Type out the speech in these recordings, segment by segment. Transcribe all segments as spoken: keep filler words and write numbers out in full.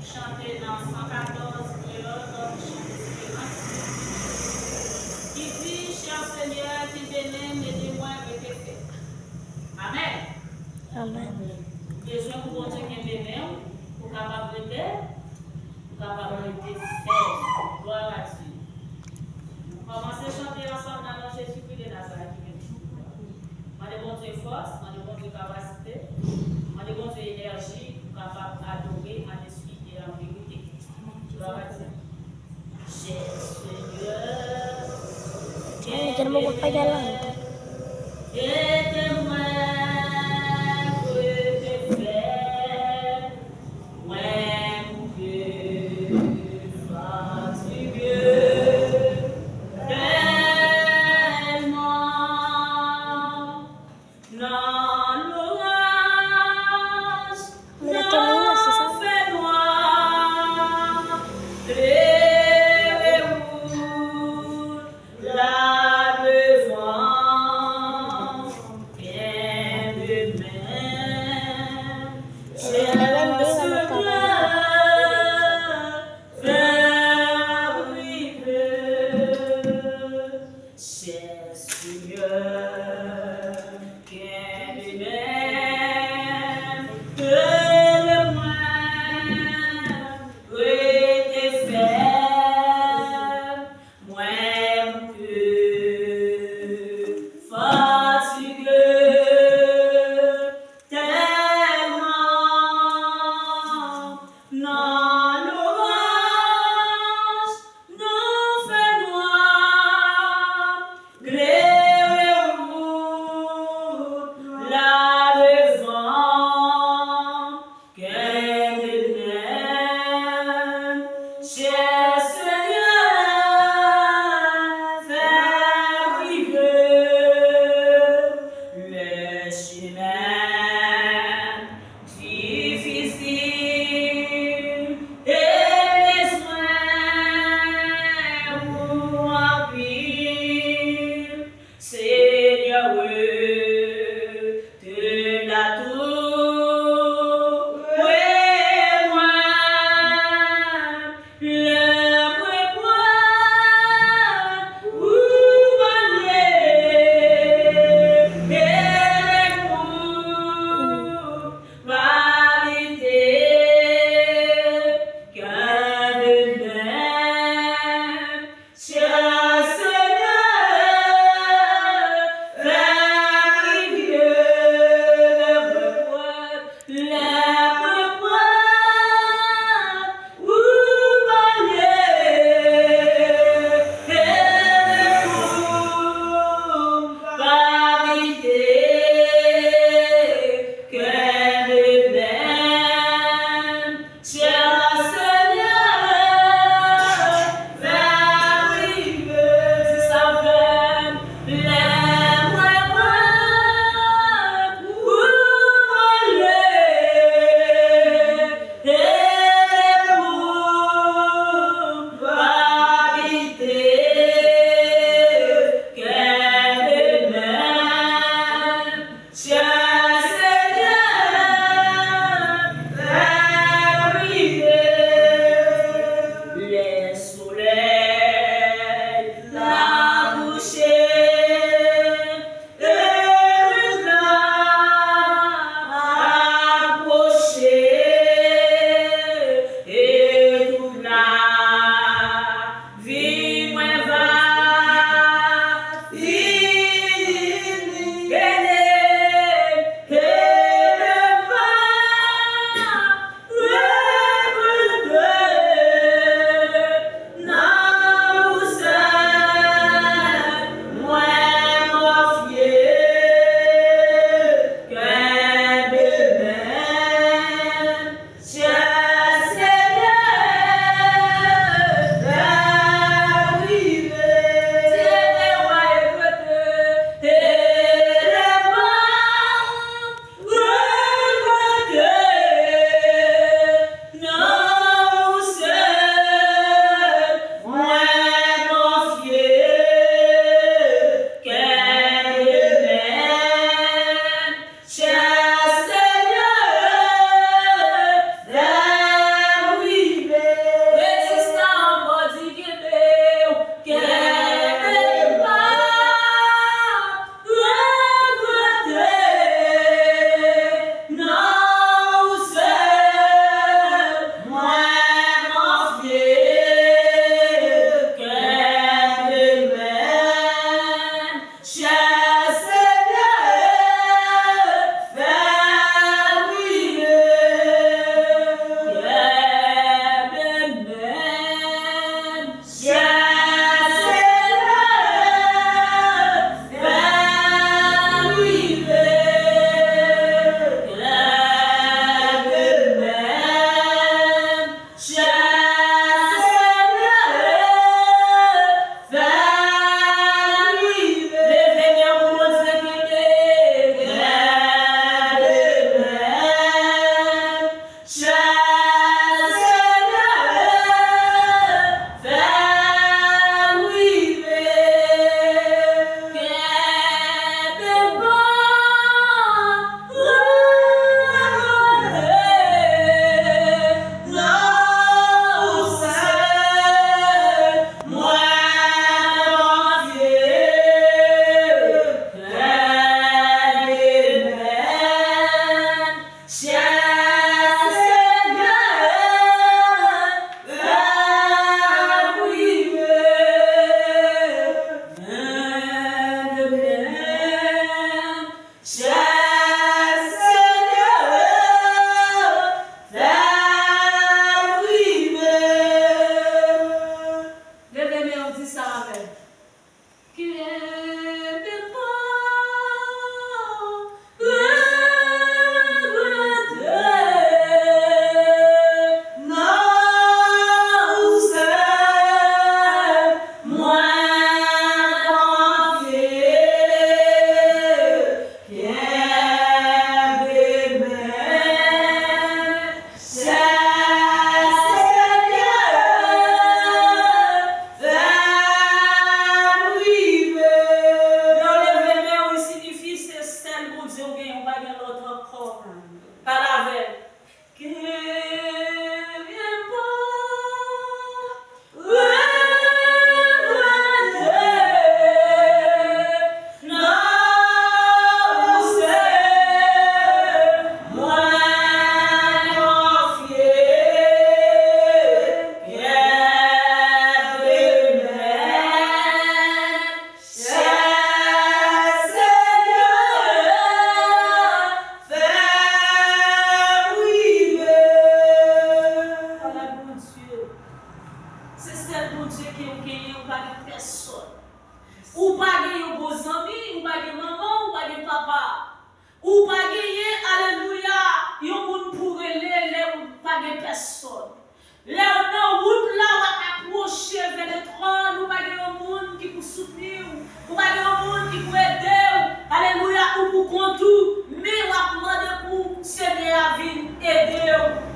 Chante nan san katòz, kreyòl, Chant Espérance, ki di, Cher Seigneur, kenbe men m, ede mwen rete fèm. Amèn. Amèn. Ou bezwen pou Bondye kenbe men w, pou w kapab rete, pou w kapab rete fèm. Glwa a Dye. Nou kòmanse chante ansanm nan non Jezikri de Nazarèt ki gen tout pouvwa. Mande Bondye fòs, mande Bondye kapasite, mande Bondye enèji pou w kapab adore an espri e an verite. Glwa a Dye. Cher Seigneur, kenbe men m, ede mwen rete fèm, menm ke fatige tèlman. Nan loraj, nan fènwa, klere wout la devan, kenbe men m, chè Seyè, fè w rive. Cher Seigneur, kenbe men m, kenbe mwen, rete fèm, menm ke fatige tèlman.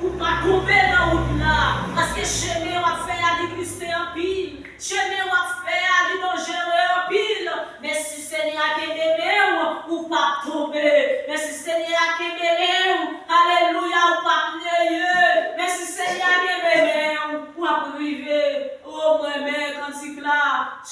Ou pa tonbe nan wout la, paske chemen w ap fè a, li glise anpil. Chemen w ap fè a, li danjere anpil. Men si Senyè a kenbe men w, ou p ap tonbe. Men si Senyè a kenbe men w, alelouya, ou p ap neye. Men si Senyè a kenbe men w, w ap rive. O, mwen renmen kantik la.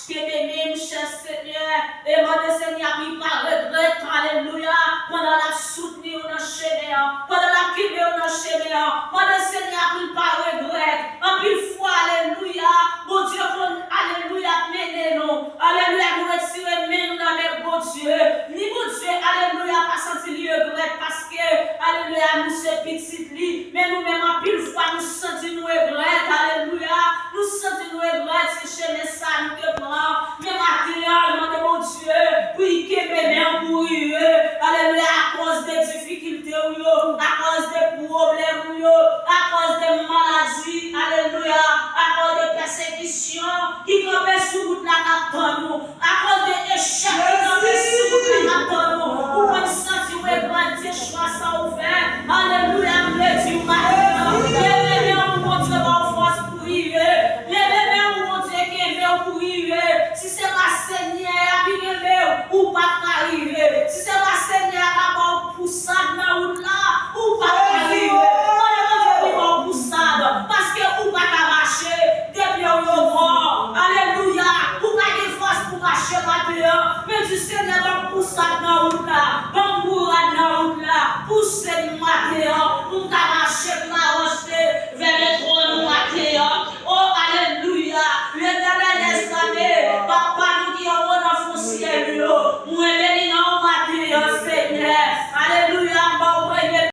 Kenbe men m, chè Senyè, e mande Senyè a pou li pa regrèt, alelouya, pandan l ap soutni w nan chemen an, pandan l ap kenbe w nan chemen an. Mande Senyè a pou li pa regrèt. Anpil fwa, alelouya, Bondye konn, alelouya, ap mennen nou, alelouya, nou retire men nou nan men Bondye. Ni Bondye, alelouya, pa santi li regrèt, paske, alelouya, nou se pitit li. Men nou menm, anpil fwa, nou santi nou regrèt, alelouya. Nou santi nou regrèt, se chemen sa nou te pran. Men maten an, mande Bondye pou li kenbe men w pou rive. Alelouya, akòz de difikilte w yo, akòz de pwoblèm ou yo, akòz de maladi, alelouya, akòz de pèsekisyon ki kanpe sou wout la k ap tann ou. Akoz de echèk ki kanpe sou wout la k ap tann ou, ou konn santi w regrèt de chwa sa ou fè. Alelouya, m vle di w maten an, leve men w pou Bondye ba w fòs pou rive. Leve men w pou Bondye kenbe w pou rive. Si se pa Senyè a ki kenbe w, ou p ap ka rive. Si se pa Senyè a ka ba w pousad nan wout la, ou p ap ka rive. Mande Bondye pou l ba w pousad, paske ou pa ka mache de pye w yo mò. Alelouya. Ou pa gen fòs pou mache maten an, men di, Senyè, ban m pousad nan wout la, ban m bourad nan wout la, pouse m maten an.